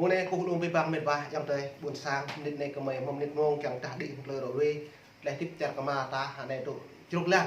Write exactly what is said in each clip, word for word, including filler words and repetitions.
Mông anai kâo hơdôm abih bang mĕt wa ayŏng adơi ƀôn sang, mơnit anai gơmơi mơ̆ng mơnit mông kiăng tah đĭ hăng tơlơi ră ruai, laih hơdip čar kơma ta hơnai tŭ čruk lan.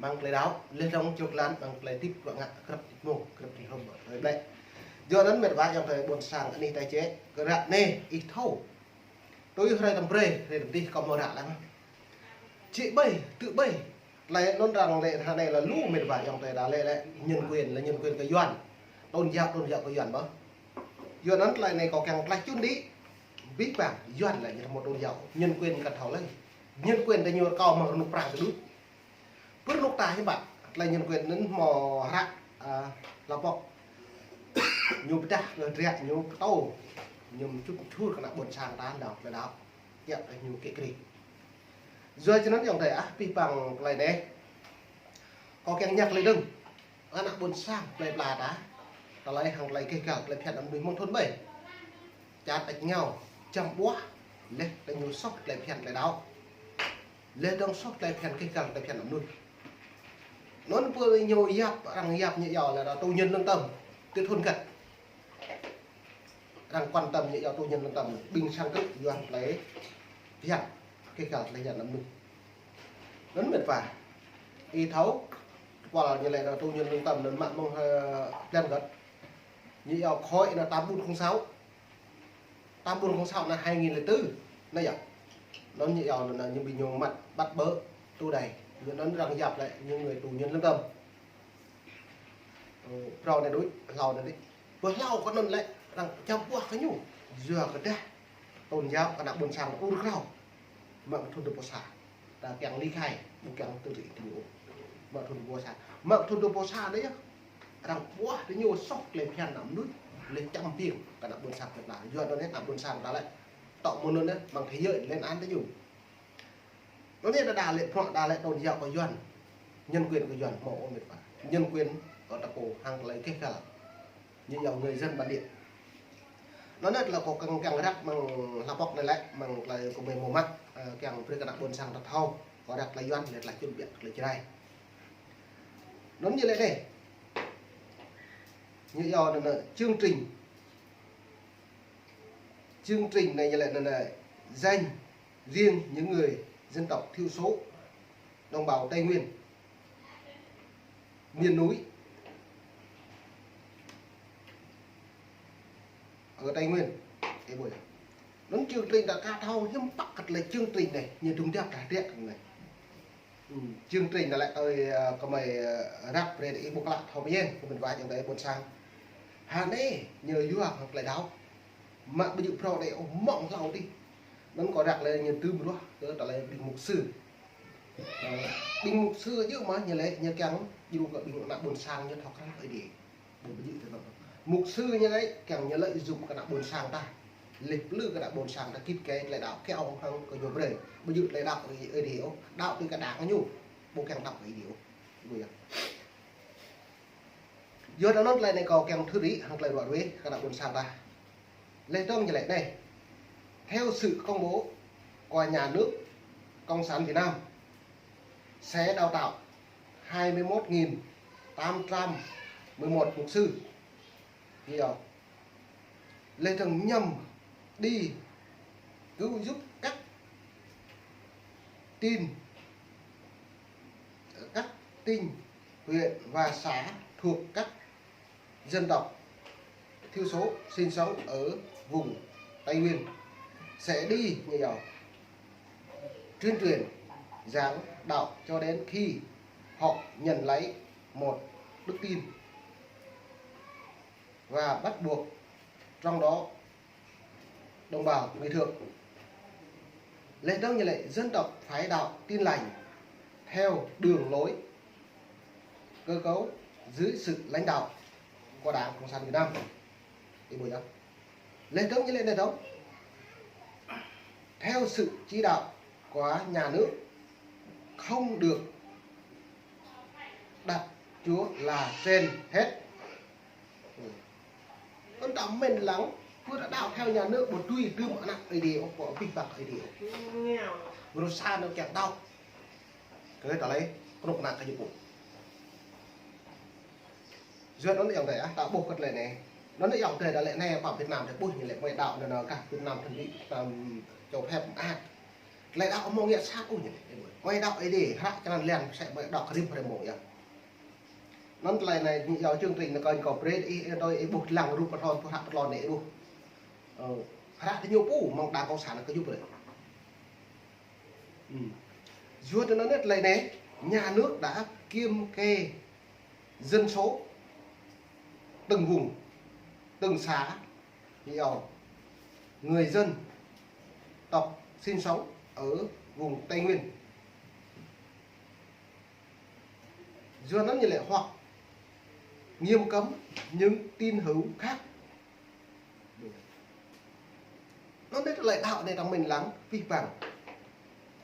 Mơ̆ng tơlơi đaŏ, laih dŏng čruk lan, mơ̆ng tơlơi hơdip ruă ngă grăp mông, grăp hrơi mông, tơlơi ƀlĕ. Yua anŭn mĕt wa ayŏng adơi ƀôn sang anih ta čĕ, kơ ră anai ih thâo. Tui hrơi tơm brơi, hrơi tơm dih kâo hmâo ră lăng. Čih ƀơi, tŭ ƀơi. Tơlơi anŭn arăng lĕ hơnai lĕ lu mĕt wa ayŏng adơi đa lĕ lĕ nhân quyền, lĕ nhân quyền kơ Yuan. Tôn giáo, tôn giáo kơ Yuan ƀơh. Yua anŭn tơlơi anai kâo kiăng tlaih čun đĭ. Abih bang Yuan lĕ ñu hmâo tôn giáo, nhân quyền kơ thâo lĕ. Nhân quyền ta ñu rơkâo mơ̆ng rơnŭk prang tơdŭt. Pơ rơnŭk ta hiư̆m pă, tơlơi nhân quyền anŭn hmâo hră, a, hla pŏk. Ñu pơdah kơ dră ñu pơtô. Ñu mơčut mơčur kơ ană ƀôn sang ta nao tơlơi đaŏ. Kiăng kơ ñu kĕ kri. Yua čơ anŭn ayŏng adơi ah, abih bang tơlơi anai. Kâo kiăng ñăk tơlơi dơ̆ng. Ană ƀôn sang plơi pla ta. Tơlơi hăng tơlơi keh găl, tơlơi phiăn anăm mơnuih mơ̆ng thun ƀai. Čar tač ngao, čăm ƀuah, laih tơ ñu soh tơlơi phiăn tơlơi đaŏ. Laih dŏng soh tơlơi phiăn keh găl, tơlơi phiăn anăm mơnuih. Anŭn pơ ñu yap, arăng yap ñu yua lĕ tù nhân lương tâm. Tui thun găt. Arăng quan tâm ñu yua tù nhân lương tâm, ƀing sang krư̆ yua tơlơi phiăn, keh găl tơlơi phiăn anăm mơnuih. Anŭn mĕt wa. Ih thâo, kual ñu lĕ tù nhân lương tâm anŭn mă mơ̆ng, ơ, phiăn găt. Ñu yua khối anŭn tám bốn không sáu. Tám bốn không sáu anŭn hai nghìn lẻ tư. Anŭn yơh. Anŭn ñu yua anŭn ñu ƀing ñu mă bắt bớ tù đày. Ñu anŭn arăng yap lĕ ñu người tù nhân lương tâm. Ơ, phrâo anai đôč, hlâo anai đôč. Pơ hlâo kơ anŭn lĕ, arăng čăm ƀuah kơ ñu. Yua kơ dah tôn giáo kơ ană ƀôn sang ur krao. Mă thun dua pluh sa. Ta kiăng ly khai, ƀu kiăng tơlơi tui ñu. Mă thun dua pluh sa. Mă thun dua pluh sa anai yơh. Arăng ƀuah tơ ñu soh tơlơi phiăn anăm mơnuih. Laih čăm ƀing kơ ană ƀôn sang plơi pla. Yua anŭn anai ană ƀôn sang ta lĕ. Tŏ mơ̆ng anŭn anai, mơ̆ng thế giới lên án tơ ñu. Anŭn anai đa đa lĕ, phrâo đa lĕ tôn giáo kơ Yuan. Nhân quyền kơ Yuan, hmâo ôh mĕt wa. Nhân quyền kơ ta pô hăng tơlơi keh găl. Ñu yua người dân bản địa. Anŭn anai tơlơi kâo kiăng, kiăng răk mơ̆ng hla pŏk anai lĕ, mơ̆ng tơlơi kơ mơi hmâo mă, ơ, kiăng brơi kơ ană ƀôn sang ta thâo. Kâo răk tơlơi Yuan, lĕ tơlơi čun biă tơlơi Jrai. Anŭn ñu lĕ anai. Ñu yua anŭn, anŭn chương trình. Chương trình anai ñu lĕ anŭn, anŭn dành riêng những người dân tộc thiểu số, đồng bào Tây Nguyên, miền núi ở Tây Nguyên. Ê, ƀuh yơh. Anŭn chương trình ta ka thâo hiư̆m pă kơ tơlơi chương trình anai, ñu dŭng dăp ta hơdră anai. Ư, chương trình anai lĕ tơlơi, ơ, gơmơi, ơ, răk brơi ih ƀuh klă thâo mơ̆n, kơ mĕt wa ayŏng adơi ƀôn sang. Hơnai, ñu yua hăng tơlơi đaŏ. Mă ƀu djơ̆ phrâo đei ôh mơ̆ng hlâo adih. Anŭn kâo răk lĕ ñu tơm ruah kơ tơlơi ƀing mục sư. Ơ, ƀing mục sư djơ̆ mơ̆ ñu lĕ ñu kiăng djru kơ ƀing ană ƀôn sang ñu thâo krăn Ơi Adai. Ƀu djơ̆ tơ anŭn. Mục sư ñu lĕ kiăng ñu lợi dụng kơ ană ƀôn sang ta. Laih plư kơ ană ƀôn sang ta git gai tơlơi đaŏ kiaŏ hăng kơ ñu brơi. Ƀu djơ̆ tơlơi đaŏ Ơi Adai ôh. Đaŏ tui kơ đảng ñu. Ƀu kiăng đaŏ Ơi Adai ôh. Ƀuh yơh. Yua anŭn tơlơi anai kâo kiăng thâo đĭ hăng tơlơi ruă ruai kơ ană ƀôn sang ta. Laih dŏng ñu lĕ anai. Theo sự công bố của nhà nước Cộng sản Việt Nam sẽ đào tạo hai mươi mốt nghìn tám trăm mười một mục sư. Ñu yua. Laih dŏng nhằm đi cứu giúp các tỉnh, các tỉnh, huyện và xã thuộc các dân tộc thiểu số sinh sống ở vùng Tây Nguyên sẽ đi như nhau, tuyên truyền, giảng đạo cho đến khi họ nhận lấy một đức tin và bắt buộc trong đó đồng bào người Thượng. Laih dŏng ñu lĕ dân tộc phải đạo Tin Lành theo đường lối cơ cấu dưới sự lãnh đạo của Đảng Cộng sản Việt Nam. Ih ƀuh yơh. Laih dŏng ñu lĕ anai dŏng. Theo sự chỉ đạo của nhà nước, không được đặt Chúa là trên hết. Ơ, anŭn ta mĭn lăng, pơ ta đaŏ theo nhà nước ƀu dưi tơm ană Ơi Adai ôh, ƀu abih bang Ơi Adai ôh. Rơsa anŭn kiăng đaŏ. Kơ tơlơi, kơnuk kơna kơ ñu pô. Yua anŭn ayŏng adơi ah, ta ƀuh kơ tơlơi anai. Anŭn yơh, tơlơi đaŏ lĕ anai pơ Việt Nam tơlơi ƀuh ñu lĕ mơi đaŏ anŭn, anŭn kah Việt Nam thân vị Việt Nam châu Phe mơak. Tơlơi đaŏ mơ̆ng ngă sat ƀuh ñu lĕ. Mơi đaŏ Ơi Adai, hră čơnăn lĕn sĕ mơi đaŏ kơ rĭm hrơi mông yơh. Anŭn tơlơi anai ñu yua chương trình anŭn kâo, kâo brơi ih, ih tui ih ƀuh lăng rup pơthlon, ƀuh hră pơthlon anai ih ƀuh. Ơ, hră tơ ñu pô mơ̆ng đảng cộng sản kơ yŭp brơi. Ừm. Yua tơ anŭn tơlơi anai, nhà nước đã kiểm kê dân số từng vùng, từng xã, thì, ờ, người dân tộc sinh sống ở vùng Tây Nguyên. Yua anŭn ñu lĕ hoặc nghiêm cấm những tín hữu khác. Anŭn tơlơi đaŏ anai tơdah mơ̆n lăng pih păng.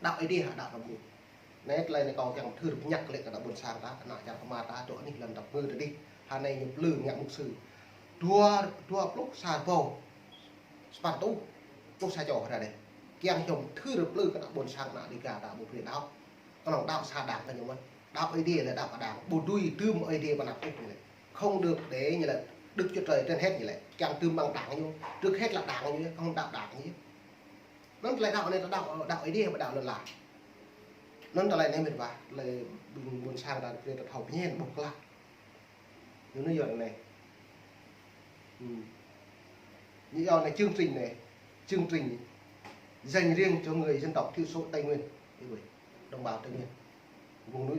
Đaŏ Ơi Adai hă đaŏ tơlơi mơ̆n. Anai tơlơi anai kâo kiăng thâo rơp ñăk lĕ kơ ană ƀôn sang ta, ană čar kơmar ta, dŏ anih lŏn dap ngơ tơdih. Hơnai ñu plư ngă mục sư. Dua, dua pluh sa rơbâo sapăn rơtuh pluh sa čô ră anai. Kiăng hiư̆m thâo rơplư kơ ană ƀôn sang ană Dêga ta ƀu brơi đaŏ. Kơnơ̆ng đaŏ sa đảng kơ ñu mơ̆n. Đaŏ Ơi Adai lĕ đaŏ kơ đảng. Ƀu dưi tơm Ơi Adai pơ anăp ôh ñu lĕ. Không được để ñu lĕ Đức Chúa Trời trên hết ñu lĕ. Kiăng tơm ƀơ̆ng đảng ñu. Trước hết là đảng ñu, không đaŏ đảng ñu. Anŭn tơlơi đaŏ anai ta đaŏ, đaŏ Ơi Adai ƀu đaŏ lŏn ala. Anŭn tơlơi anai mĕt wa, tơlơi ƀing ƀôn sang ta brơi ta thâo pơñen ƀuh klă. Anŭn yơh anai. Ừm. Ñu yua anai chương trình anai, chương trình dành riêng cho người dân tộc thiểu số Tây Nguyên. Ih ƀuh, đồng bào Tây Nguyên, vùng núi.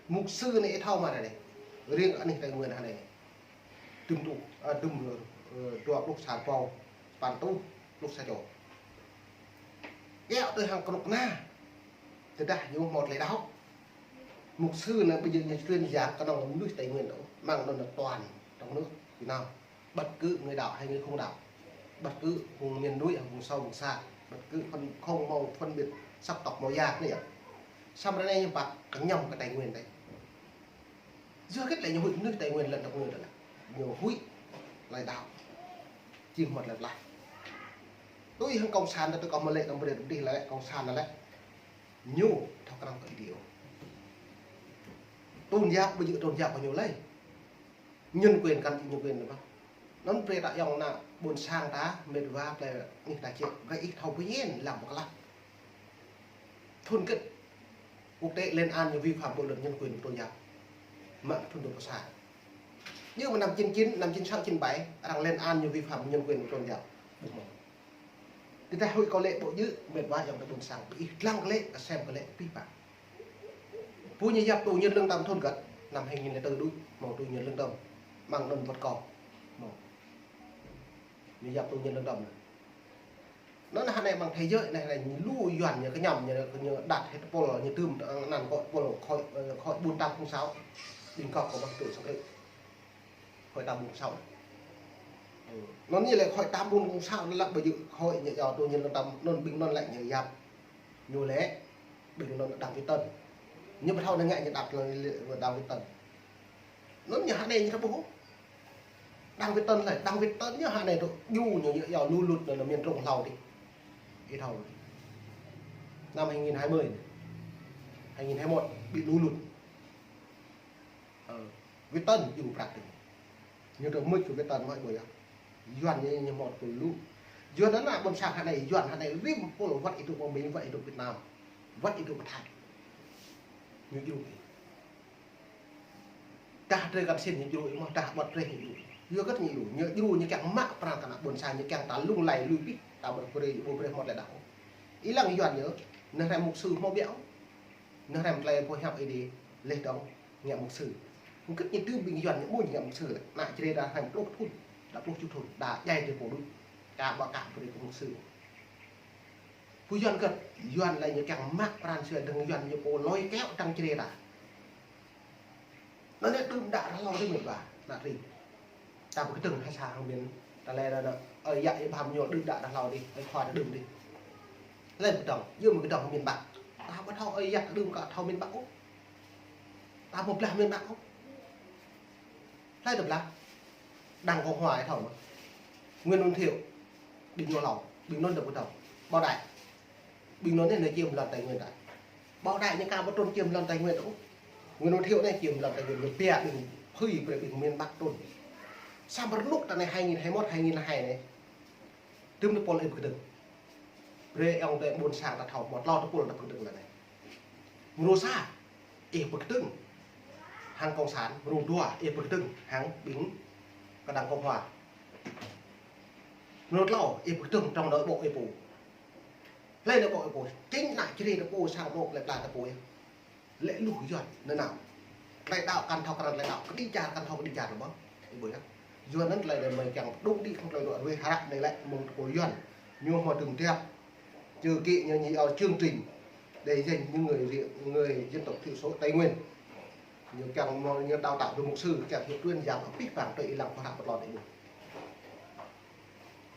Mục sư anai ih thâo mơ̆n anai. Riêng anih Tây Nguyên anai. Dŭm rơtuh, ơ, dŭm, ơ, dua pluh sa rơbâo sapăn rơtuh pluh sa čô. Kiăo tui hăng kơnuk kơna. Tơdah ñu hmâo tơlơi đaŏ. Mục sư anai ƀu djơ̆ ñu truyền giảng kơnơ̆ng mơnuih Tây Nguyên ôh, mơ̆ng anŭn toàn trong nước Việt Nam. Bất cứ người đạo hay người không đạo. Bất cứ vùng miền núi hay vùng sâu vùng xa. Bất cứ phân, không mâu phân biệt sắc tộc màu da nữa. Samơ̆ ră anai ñu ƀă kơñăm kơ Tây Nguyên đôč. Yua hơget lĕ ñu huĭ mơnuih Tây Nguyên lŏn dap ngơ đôč lĕ. Ñu huĭ tơlơi đaŏ. Či hmâo tơlơi pơklaih. Tui hăng cộng sản ta tui kâo mơ̆ lĕ, kâo brơi tơdih lĕ, cộng sản lĕ. Ñu thâo krăn kơ Ơi Adai. Tôn giáo ƀu djơ̆ tôn giáo kơ ñu lơi. Nhân quyền kăn či nhân quyền lơi ƀă. Anŭn brơi ta yŏng ană ƀôn sang ta mĕt wa plei anih ta či, brơi ih thâo pơñen lăng ƀơi klă. Thun kĕt quốc tế lên án ñu vi phạm bộ luật nhân quyền tôn giáo. Mă thun dua pluh sa. Ñu mơ̆ năm chín chín, năm chín sáu, chín bảy, arăng lên án ñu vi phạm nhân quyền tôn giáo. Ƀu hmâo. Tơdah huĭ kơ lĕ ƀu djơ̆, mĕt wa yŏng ta ƀôn sang, ih lăng kơ lĕ, kơsem kơ lĕ, pih păng. Pô ñu yap tui Nhân Lương Tâm thun kĕt, năm hai nghìn lẻ tư đôč, hmâo tui Nhân Lương Tâm, mơ̆ng anŭn wơ̆t kâo, hmâo. Ñu yap tui Nhân Lương Tâm. Anŭn hơnai mơ̆ng thế giới anai, hơnai lu Yuan ñu kơñăm, ñu, ñu đặt hết pôl, ñu tơm, anăn kơ pôl khối, ơ, khối bốn tám không sáu, đing kŏk kơ ƀăng tui sang ơi. Khối tám bốn sáu. Ơ, anŭn ñu lĕ khối tám bốn không sáu anŭn lăp ƀu djơ̆ khối ñu yua tui Nhân Lương Tâm, anŭn ƀing anŭn lĕ ñu yap. Ñu lĕ ƀing anŭn Đảng Việt Tân. Ñu ƀu thâo anai ngă ñu đặt lĕ Đảng Việt Tân. Anŭn ñu hơnai ñu thâo ƀuh. Đảng Việt Tân lĕ, Đảng Việt Tân ñu hơnai tui djru ñu, ñu yua lũ lụt anŭn, anŭn miền Trung hlâo dih. Ih thâo. Năm hai nghìn hai mươi, hai nghìn hai mươi mốt bị lũ lụt. Ơ, Việt Tân djru prăk dih. Ñu tơ mưč kơ Việt Tân mơ̆ ƀu yơh. Yuan ñu, ñu mơ̆t kơ lu. Yuan anŭn ană ƀôn sang hơnai, Yuan hơnai rĭm pôl wơ̆t ih dŏ pơ Mi, wơ̆t ih dŏ Việt Nam, wơ̆t ih dŏ pơ Thái. Ñu djru. Tah drơi kăn sin ñu djru, mơ̆ tah ƀơ̆t drơi ñu djru. Yua hơget ñu djru? Ñu djru ñu kiăng mă pran kơ ană ƀôn sang, ñu kiăng ta lung lay lui pih, ta ƀu brơi, ƀu brơi hmâo tơlơi đaŏ. Ih lăng Yuan ñu, anŭn hrăm mục sư hmâo biă. Anŭn hrăm tơlơi pô hiăp Ơi Adai, leh dong ngă mục sư. Hơget ñu tơm ƀing Yuan ñu ƀu ngă mục sư lĕ. Ană Jrai đa hrăm pluh thun, đa pluh čuh thun, đa djai drơi pô đôč. Ka ƀă ka brơi kơ mục sư. Pô Yuan kĕt, Yuan lĕ ñu kiăng mă pran sua dơ̆ng Yuan ñu pô lôi kéo tăng Jrai đa. Anŭn lĕ đưm đă ră hlâo dih mĕt wa, ană tring. Ta ƀu kơdơ̆ng ha sa hăng miền, ta lĕ anŭn, ơi yă ih ƀam ñu đưm đă ră hlâo dih, ơi khua ta đưm dih. Lĕ ƀu dŏng, yua mơ̆ kơdơ̆ng hăng miền Bắc. Ta ƀu thâo ơi yă đưm kơ thâo miền Bắc ôh. Ta ƀu blah miền Bắc ôh. Hlơi tơblah? Đảng Cộng Hòa ih thâo mơ̆? Nguyễn Văn Thiệu, ƀing ñu hlâo, ƀing anŭn dŏ ƀu thâo. Bảo Đại. Ƀing anŭn anai ñu chiếm lŏn Tây Nguyên ta. Bảo Đại ñu ka ƀu trŭn chiếm lŏn Tây Nguyên ôh. Nguyễn Văn Thiệu anai chiếm lŏn Tây Nguyên, ñu pia ƀing phưi brơi ƀing miền Bắc trŭn. Samơ̆ rơnŭk ta anai hai nghìn hai mươi mốt, hai nghìn hai anai. Tơm tơpul ih pơkơdơ̆ng. Brơi ayŏng adơi ƀôn sang ta thâo, mơ̆ tlâo tơpul ta pơkơdơ̆ng lĕ anai. Mrô sa, ih pơkơdơ̆ng hăng Cộng sản, mrô dua, ih pơkơdơ̆ng hăng ƀing kơdăng Cộng hòa. Mrô tlâo, ih pơkơdơ̆ng trong nội bộ ih pô. Hlơi nội bộ ih pô, chính ană čri ta pô, sang anŏ plơi pla ta pô yơh. Lĕ lu Yuan, anŭn nao. Tơlơi đaŏ kăn thâo krăn tơlơi đaŏ, kơđi čar kăn thâo kơđi čar lĕ ƀơ̆ng. Ih ƀuh yơh. Yuan anŭn tơlơi đe mơi kiăng đŭng đĭ hăng tơlơi ruă ruê hră anai lĕ mơ̆ng tơpul Yuan. Ñu hmâo tơm tiap. Chữ ký ñu ñu iâu chương trình để dành những người, người dân tộc thiểu số Tây Nguyên. Ñu kiăng mơ̆ng ñu đào tạo về mục sư, kiăng hiểu truyền giảng abih bang tui ih lăng pơhră pơtlon ih ƀuh.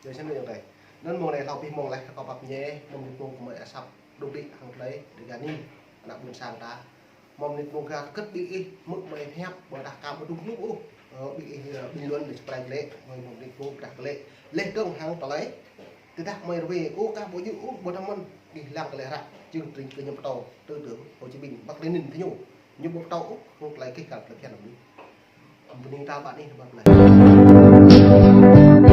Yua anŭn yơh tơi. Anŭn mơ̆ng anai hlâo abih mơ̆ng lĕ kâo pap ñe, mơ̆ng anai pô kơ mơi asăp đŭng đĭ hăng tơlơi Dega anai, ană ƀôn sang ta. Mơ̆ng anai pô gah kơ̆t ƀing ih, hmư̆ mơi hiăp, ƀôdah kơ ƀu đŭng hluh ôh. Ơ, ƀing ih, ơ, bình luận đe sơpreng lĕ, mơi mơ̆ng anai pô ƀôdah lĕ. Lĕ dơ̆ng hăng tơlơi. Tơdah mơi ruê, ôh, kơ ƀu djơ̆ ôh, ƀôdah mơ̆n, ih lăng tơlơi hră, chương trình kơ ñu pơtô, tư tưởng Hồ Chí Minh, Mác Lênin tơ ñu. Ñu ƀu pơtô ôh, hăng tơlơi kih kăl tơlơi phiăn anŭn. Bơni ta ƀă anai, ƀă anai.